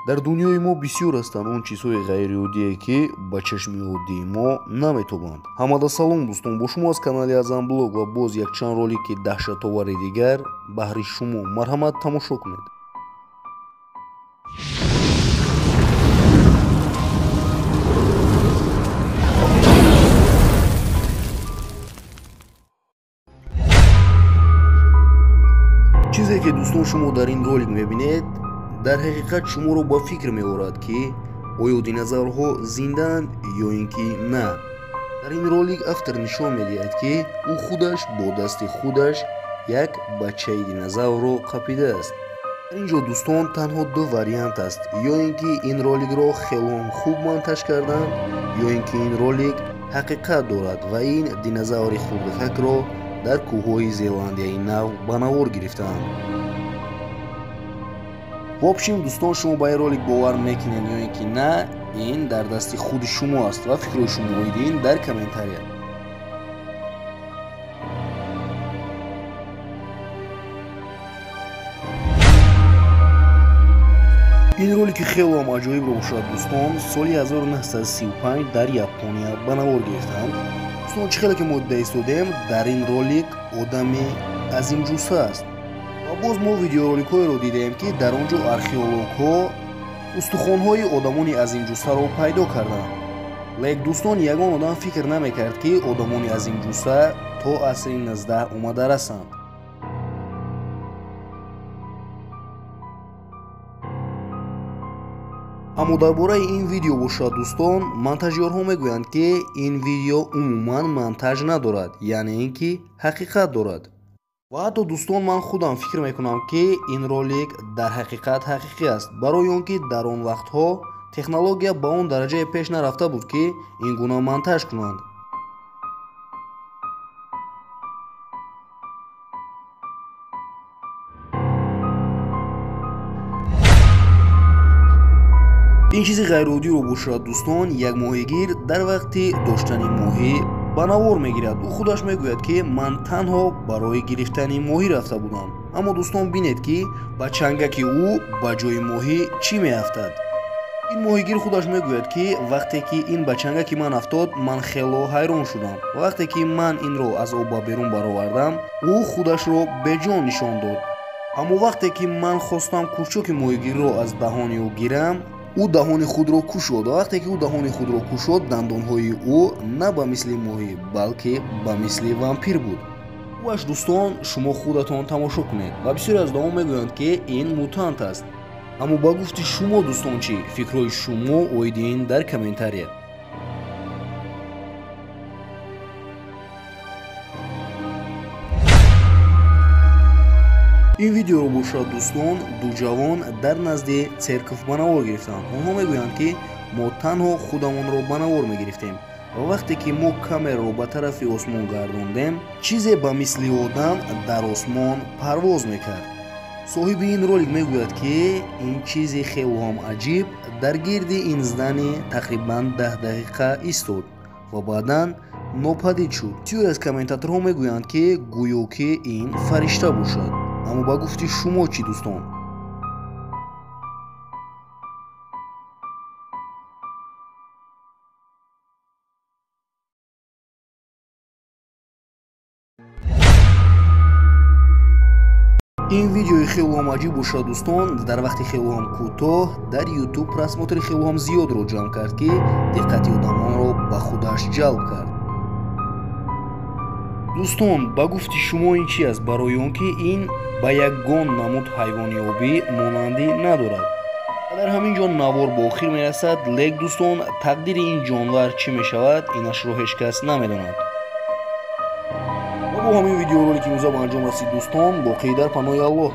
Дар дунёи мо бисёр ҳастанд он чизҳои ғайриоддие, ки ба чашми оддии мо наметобанд. Ҳамада салом дӯстон, бо шумо аз канали Азам Блог ва боз якчанд ролики даҳшатовари дигар баҳри шумо. Марҳамат, тамошо кунед. Чизе ки дӯстон шумо дар ин ролик мебинед, дар ҳақиқат шуморо ба фикр меорад, ки оё динозаврҳо зиндаанд ё ин ки на. Дар ин ролик автор нишон медиҳад, ки ӯ худаш бо дасти худаш як бачаи динозаврро қапидааст. Дар ин ҷо дӯстон танҳо ду вариант аст: ё ин ки ин роликро хело хуб монтаж карданд, ё ин ки ин ролик ҳақиқат дорад ва ин динозаври хурдакакро дар кӯҳҳои Зеландияи Нав ба навор гирифтаанд. В общем, дӯстон, шумо ба ин ролик бовар мекунед ё ин ки на, ин дар дасти худи шумо аст ва фикрҳои шумо оиди ин дар комментария. Ин ролики хелоам аҷоибро бошад дӯстон, соли 1935 дар Япония ба навор гирифтаанд. Дӯстон, чӣ хеле ки мо дида истодем, дар ин ролик одами азимҷусса аст. Ва боз мо видеороликҳоеро дидаем, ки дар он ҷо археологҳо устухонҳои одамони азимҷуссаро пайдо карданд. Лек дӯстон, ягон одам фикр намекард, ки одамони азимҷусса то асри 19 омада расанд. Аммо дар бораи ин видео бошад дӯстон, монтажёрҳо мегӯянд, ки ин видео умуман монтаж надорад, яъне ин ки ҳақиқат дорад. Ва ҳатто дӯстон, ман худам фикр мекунам, ки ин ролик дар ҳақиқат ҳақиқӣ аст, барои он ки дар он вақтҳо технология ба он дараҷае пеш нарафта буд, ки ин гуна монтаж кунанд. Ин чизи ғайриоддиро бошад дӯстон, як моҳигир дар вақти доштани моҳӣ ба навор мегирад. Ӯ худаш мегӯяд, ки ман танҳо барои гирифтани моҳӣ рафта будам. Аммо дӯстон, бинед, ки ба чангаки ӯ ба ҷои моҳӣ чӣ меафтад. Ин моҳигир худаш мегӯяд, ки вақте ки ин ба чангаки ман афтод, ман хело ҳайрон шудам. Вақте ки ман инро аз об ба берун баровардам, ӯ худашро беҷон нишон дод. Аммо вақте ки ман хостам курчоки моҳигирро аз даҳони ӯ гирам, ӯ даҳони худро кушод. Ва вақте ки ӯ даҳони худро кушод, дандонҳои ӯ на ба мисли моҳӣ, балки ба мисли вампир буд. Ӯаш дӯстон, шумо худатон тамошо кунед. Ва бисёре аз одамон мегӯянд, ки ин мутант аст. Аммо ба гуфти шумо дӯстон чӣ? Фикрҳои шумо оиди ин дар комментария. Ин видеоро бошад дӯстон, ду ҷавон дар назди церков ба навор гирифтанд. Онҳо мегӯянд, ки мо танҳо худамонро ба навор мегирифтем ва вақте ки мо камераро ба тарафи осмон гардондем, чизе ба мисли одам дар осмон парвоз мекард. Соҳиби ин ролик мегӯяд, ки ин чизи хело ҳам аҷиб дар гирди ин здани тақрибан 10 дақиқа истод ва баъдан нопадид шуд. Бисёре аз комментаторҳо мегӯянд, ки гӯё ки ин фаришта бошад. Аммо ба гуфти шумо чӣ дӯстон? Ин видеои хелоам аҷиб бошад дӯстон, дар вақти хелоам кӯтоҳ дар YouTube просмотри хелоам зиёдро ҷамъ кард, ки диққати одамонро ба худаш ҷалб кард. Дӯстон, ба гуфти шумо ин чи аст? Барои он ки ин ба ягон намуд ҳайвони обӣ монандӣ надорад. Дар ҳамин ҷо навор ба охир мерасад. Лек дӯстон, тақдири ин ҷонвар чӣ мешавад, инашро ҳеҷ кас намедонад. Ва бо ҳамин видеоролики имрӯза ба анҷом расид дӯстон. Боқӣ дар паноҳи Аллоҳ.